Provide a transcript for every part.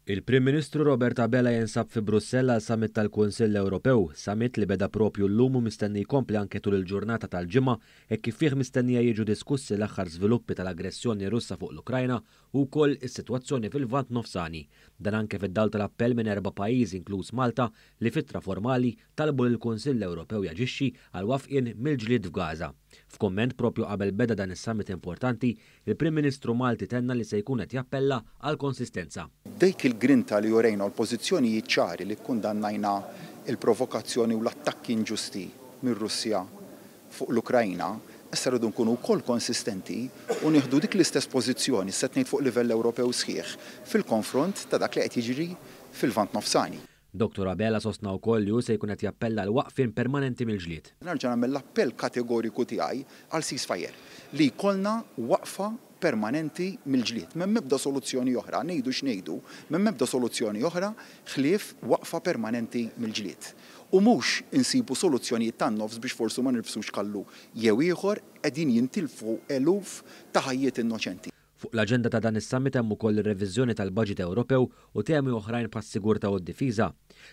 Il-Prim Ministru Robert Abela jinsab fi Brussell għal summit tal-Kunsill Ewropew, summit li beda propju llum u mistenni jkompli anke tul il-ġurnata tal-Ġimgħa, hekk kif fih mistennija jiġu diskussi l-aħħar żviluppi tal-aggressjoni Russa fuq l-Ukrajna u wkoll is-sitwazzjoni fil-Lvant Nofsani. Dan anke fid-dawl tal-appell minn erba' pajjiżi, inkluż Malta, li f'ittra formali talbu lill-Kunsill Ewropew jaġixxi għal waqfien mill-ġlied f'Gaza. F'kumment propju qabel beda dan is-summit importanti, il-Prim Ministru Malti tenna li se jkun qed jappella għal konsistenza. Dik il-grinta li urejna u l-pożizzjonijiet ċari li kkundannajna il-provokazzjoni u l-attakki inġusti mir-Russja fuq l-Ukrajna, issa rridu nkunu wkoll konsistenti u nieħdu dik l-istess pożizzjoni, se ngħid, fuq livell Ewropew sħiħ fil-konfront ta' dak li qed jiġri fil-Lvant Nofsani. Dr. Abela sostna wkoll li hu se jkun qed jappella għal waqfien permanenti mill-ġlied. Nerġa' nagħmel l-appell kategoriku tiegħi għal ceasefire, li jkollna waqfa permanenti mill-ġlied. M'hemm ebda soluzzjoni oħra, ngħidu x'ngħidu, m'hemm ebda soluzzjoni oħra ħlief waqfa permanenti mill-ġlied. U mhux insibu soluzzjonijiet tan-nofs biex forsi ma nirfsux kallu jew ieħor, qegħdin jintilfu eluf ta' ħajjiet innoċenti. Fuq l-aġenda ta' dan is-summit hemm ukoll ir-reviżjoni tal-Baġit Ewropew u temi oħrajn bħas-sigurtà u d-difiża.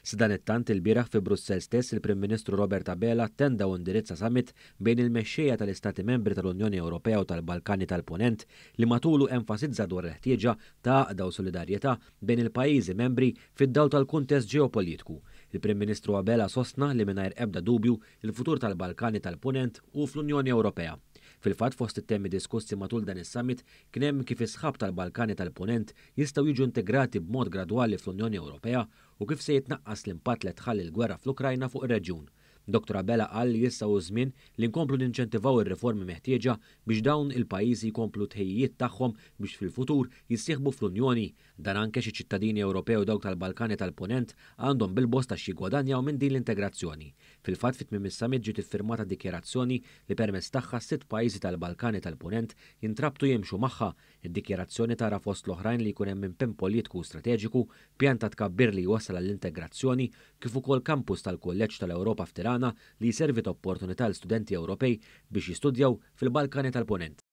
Sadanittant, ilbieraħ fi Brussell stess, il-Prim Ministru Robert Abela attenda u indirizza summit bejn il-mexxejja tal-Istati Membri tal-Unjoni Ewropea u tal-Balkani tal-Ponent, li matulu enfasizza dwar il-ħtieġa ta' għaqda u solidarjetà bejn il-pajjiżi membri fid-dawl tal-kuntest ġeopolitiku. Il-Prim Ministru Abela sostna li mingħajr ebda dubju il-futur tal-Balkani tal-Ponent hu fl-Unjoni Ewropea. Fil-fatt, fost it-temi diskussi matul dan is-summit kien hemm kif is-sħab tal-Balkani tal-Ponent jistgħu jiġu integrati b'mod gradwali fl-Unjoni Ewropea u kif se jitnaqqas l-impatt li tħalli l-gwerra fl-Ukrajna fuq ir-reġjun. Dr. Abela qal li issa hu żmien li nkomplu ninċentivaw ir-riformi meħtieġa biex dawn il-pajjiżi jkomplu tħejjijiet tagħhom biex fil-futur jissieħbu fl-Unjoni. Dan anke xi ċittadini Ewropew, dawk tal-Balkani tal-Ponent, għandhom bil-bosta x'jiggwadanjaw minn din l-integrazzjoni. Fil-fatt, fit-tmiem is-summit ġiet iffirmata dikjarazzjoni li permezz tagħha sitt pajjiżi tal-Balkani tal-Ponent jintrabtu jimxu magħha. Id-dikjarazzjoni tara fost l-oħrajn li jkun hemm impenn politiku u strateġiku, pjan ta' tkabbir li jwassal għall-integrazzjoni, kif ukoll kampus tal-Kulleġġ tal-Ewropa f'Tirana li jservi ta' opportunità l studenti Ewropej biex jistudjaw fil-Balkani tal-Ponent.